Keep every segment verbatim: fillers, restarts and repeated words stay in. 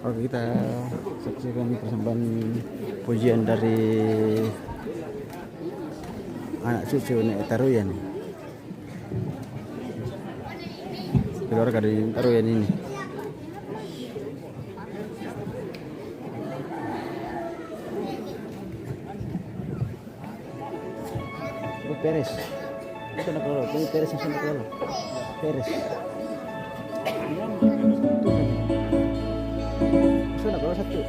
Oke, kita saksikan persembahan pujian dari anak cucu Nek Taruyan. Keluarga dari Taruyan ini. Oh, Peres. Sana kalau, ini Peres yang sana kalau. Peres. Sana kalau satu.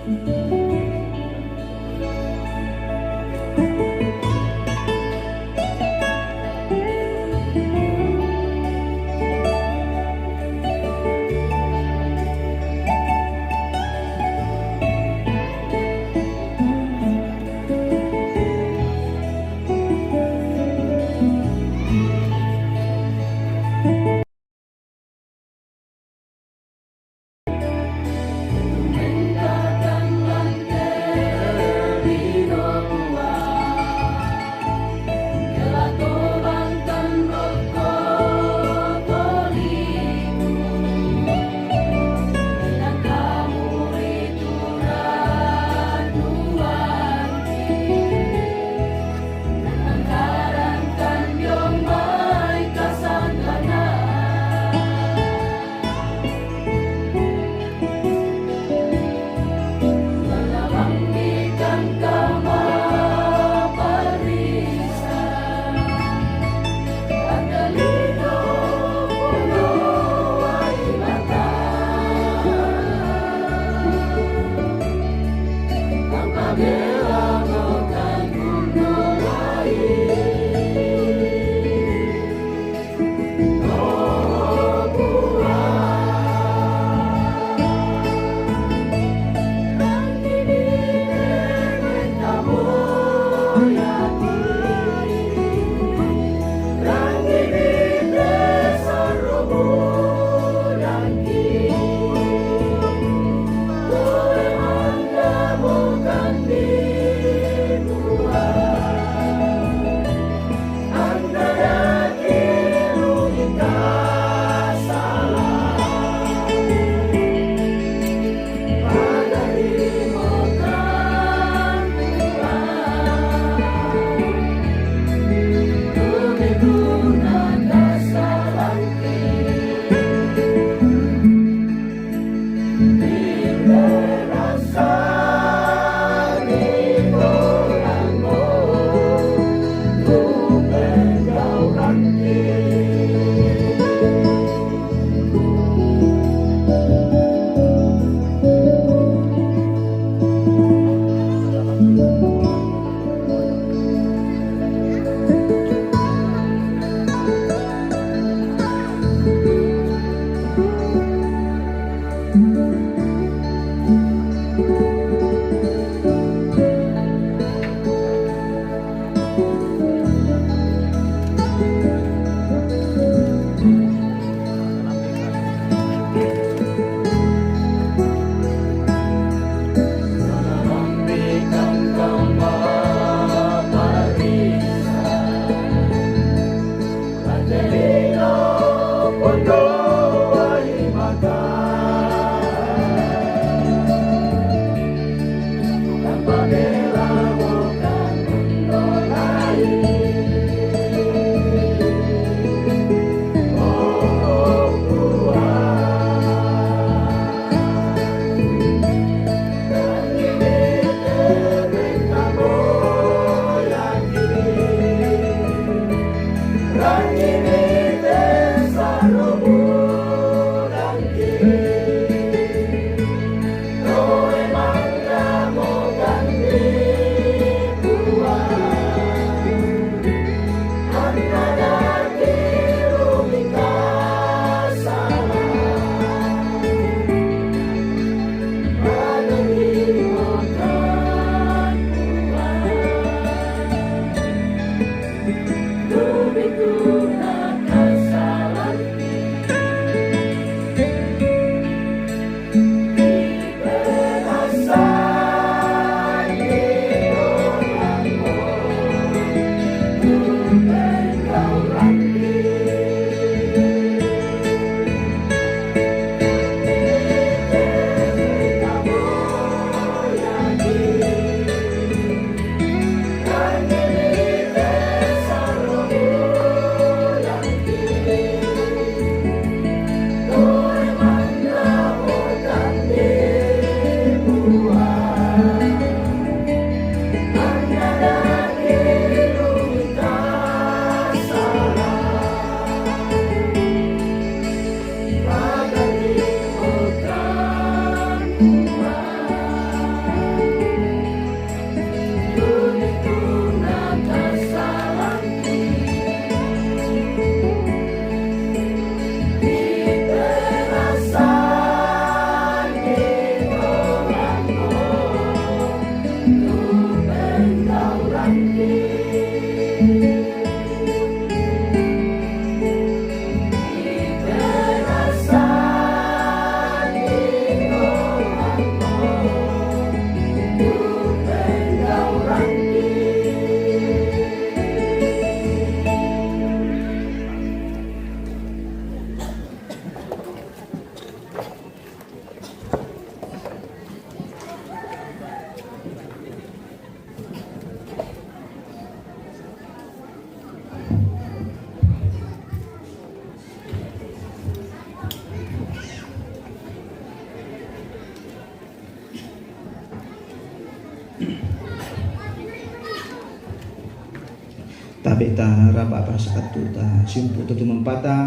Tabe' ta rapa' pasakattu ta siumpu' tu tumampata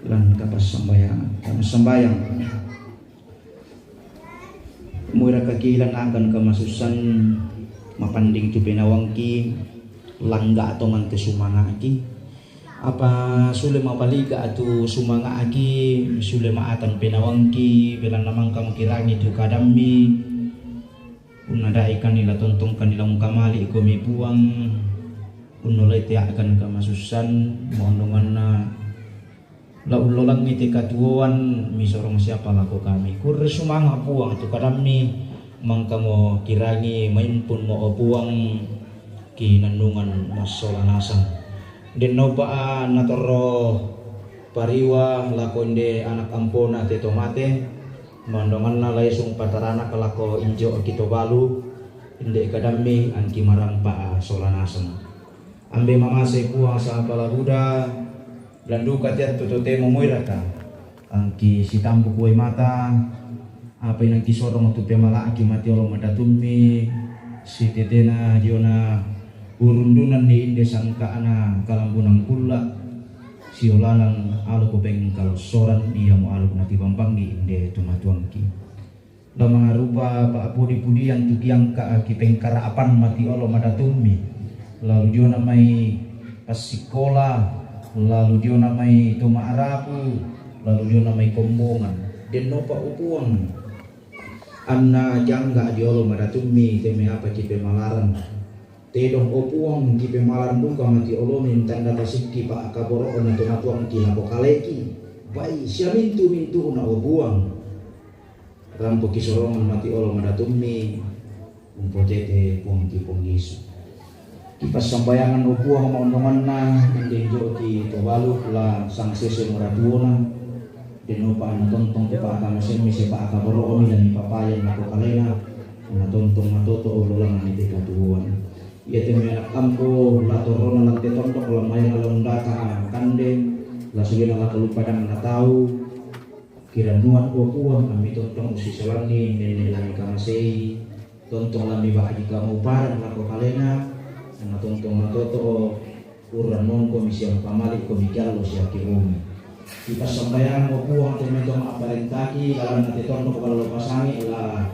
lan kapassambayangan. Kamassambayang. Muira kakilan akan kamasussan mapanding tu penawangki, langga' tongan tu sumanga'ki. Apa sule mapaliga' tu sumanga'ki, sule ma'atan penawangki, belanna mangka mukirangi tu kadammi. Unnada'ikanni la tontongkanni la ungkamali'komi Puang, unnolai tea'kan kamasussan, maondonganna la ullolangngi te katuoan misorong siapa lako kami. Kurre sumanga' Puang tu kadammi, mangkamo kirangi maimpunmo o Puang, kinannungan massola nasang. Dennopa natorro pariwa lako inde anak ampona te to mate, maondonganna la isung patarana lako injo' ki to balu, inde kadammi angki marampa sola nasang. Ambe mamase Puang sa'apa la buda, landuka teattu totemo muiraka, angki sitambu kuai mata, apa inangki sorong tu pemala'ki mati olo madatummi, sitetena diona urundunanni inde sangka'na kalambunang kulla', siolanan aloko pengkalossoran, iamo aloko natibambangi inde tumatuangki. La mangarupa pa'pudi-pudiang tu kiangka kipengkara'pan mati olo madatummi, lalu diona mai passikola, lalu diona mai to ma'rapu, lalu diona mai kombongan. Dennopa upuang anna jangga diolo madatummi temme apa kipemalarang. Tedong o Puang kipemalarang duka mati olomi tanda tasikki pa'kaboro'na tumatuangki lako kaleki. Bai siamintu-mintu'na o Puang. Rampoki sorongan mati olo madatummi, umpotete Puangki Puang Yesu. Kipassambayangan o Puang maondonganna, inde injo'ki to balu la sangsese moratuona, dennopa anna tontong tu pa'kamasemmi sipa'kaboro'mi la nipapayang lako kalena, anna tontong matoto' ullolanna ni te katuoan. Iate mai anak ampo la torrona lan te tondok, la maena la undaka kande, la sulena la kalupadanna tau, Kirannuan o Puang, ammi tontong ussisolanni nenne' la mikamasei, tontong la miba'ji kamauparan lako kalena, anna tontong matoto'o urrannongkomi siampamali'komi kiallo siakibongi. Kipassambayang o Puang, temme to ma'parentaki lalanna te tondok ballo pasangi la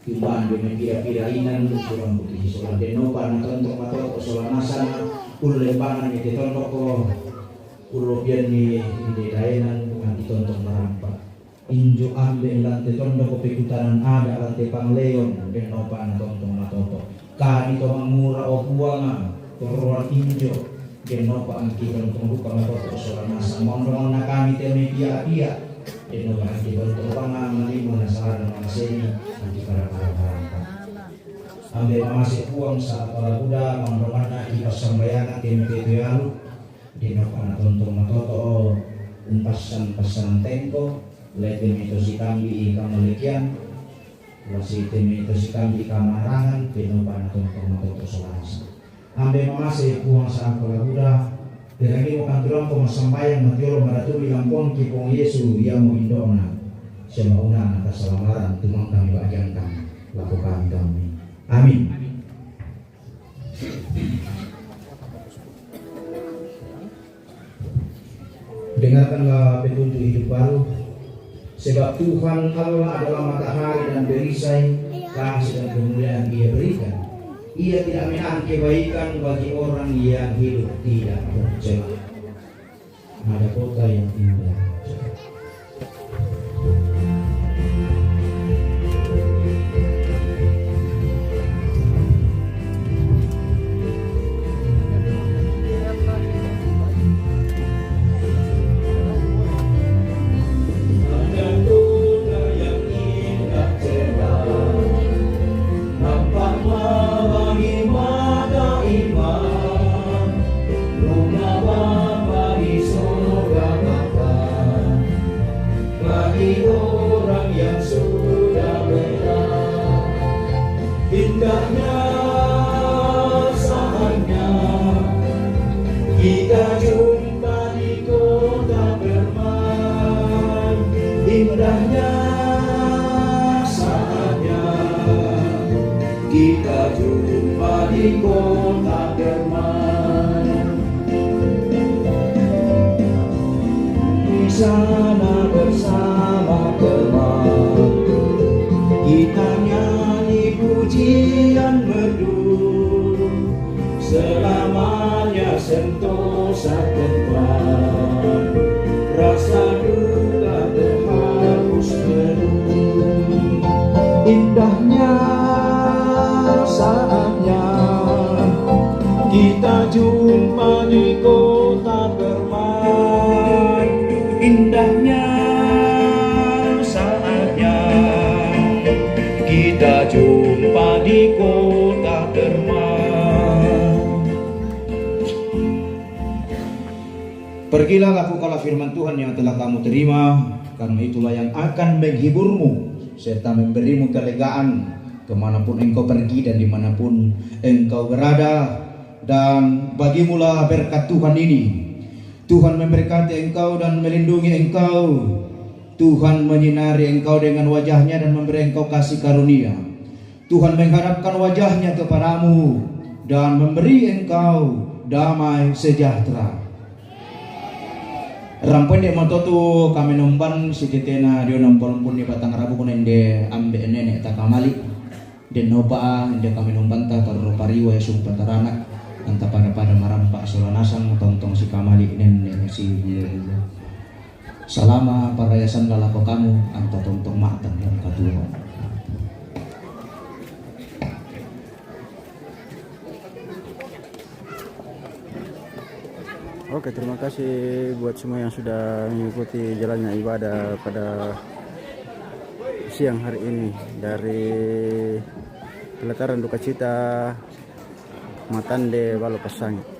timbaan ri mempira-pira inang surang putih sola dennopa anna tontong matoto'o sola nasana ullembanganni te tondokko. Ullopianni inde daenang angki tontong marampa. Injo ambe' lante tondoko pekutanan ada' lante pangleon, dennopa na tontong matoto. Kami to mangura o Puanga, torroan injo, dennopa angki tontong duka matoto sola nasang maondonganna kami te mepia-pia, dennopa angki tontong panganga manimma nasalana mangaseni angki para-para marampa. Ambe' mamase Puang sa'apa la buda maondonganna ki passambayangan te mepepe alu. Dennopa na tontong matoto umpassan passanang tengko, la temme to sikambi'i kamallekian, la sitemme to sikambi'i kamarangan, dennopa na tontong matoto sola nasang. Ambe' mamase Puang sa'apa la buda, terangimo kanturampo massambayang matiolo madatuli lampuangki Puang Yesu, iamo indo'na, semaunana kasalamaran tumangkami ba'jangkang lako kami kammi. Amin. Dengarkanlah petunjuk hidup baru. Sebab Tuhan Allah adalah matahari dan perisai, kasih dan kemuliaan Ia berikan. Ia tidak menahan kebaikan bagi orang yang hidup tidak bercela. Ada kota yang indah. Ada kota yang indah cerah, nampak memangi mata iman. Rumah Bapa di surga makan bagi orang yang sudah benar. Indahnya saatnya kita jumpa di kota bermain. Indahnya saatnya kita jumpa di kota bermain. Selamanya sentosa tentram, rasa duka terhapus penuh. Indahnya saatnya kita jumpa di kota Permai. Indahnya saatnya kita jumpa di kota Permai. Pergilah, lakukanlah firman Tuhan yang telah kamu terima, karena itulah yang akan menghiburmu serta memberimu kelegaan kemanapun engkau pergi dan dimanapun engkau berada. Dan bagimulah berkat Tuhan ini. Tuhan memberkati engkau dan melindungi engkau. Tuhan menyinari engkau dengan wajahnya dan memberi engkau kasih karunia. Tuhan menghadapkan wajahnya kepadamu dan memberi engkau damai sejahtera. Rampo inde matotu kami nomban sititena dio nampolompunni batang rabu kunende ambe nene takamali. Den nopa inde kami nombanta parro pariwa sumpa taranak anta pada-pada marampa sola nasang tontong sikamali nenne si. Salama parayasan lalako kamu anta tontong matang dan katuo. Oke, terima kasih buat semua yang sudah mengikuti jalannya ibadah pada siang hari ini dari pelataran duka cita Matande Balo Passangi.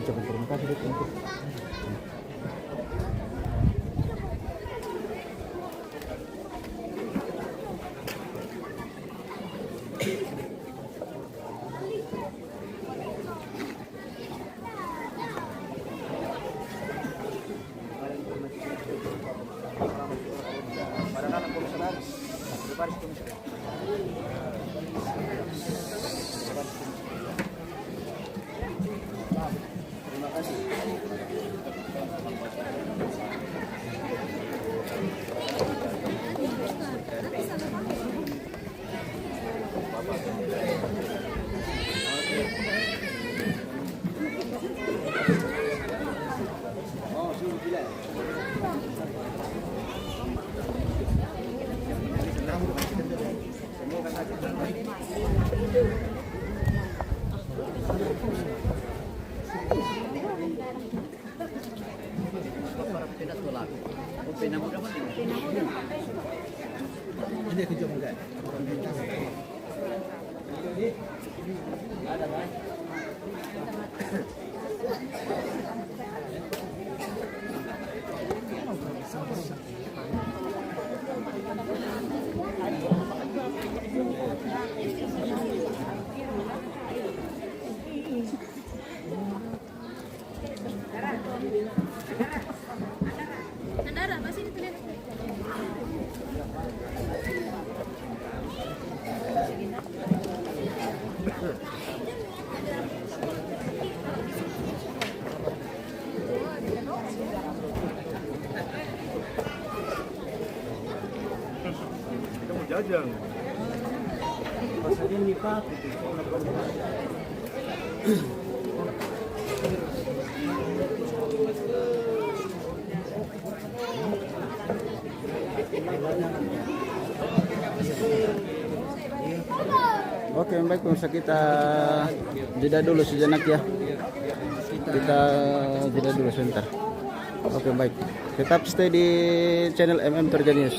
Ucapan terima kasih, Dek, untuk Kita mau jajan. Oke, baik pemirsa, kita jeda dulu sejenak ya. Kita jeda dulu sebentar. Oke, baik. Tetap stay di channel M M Torja News.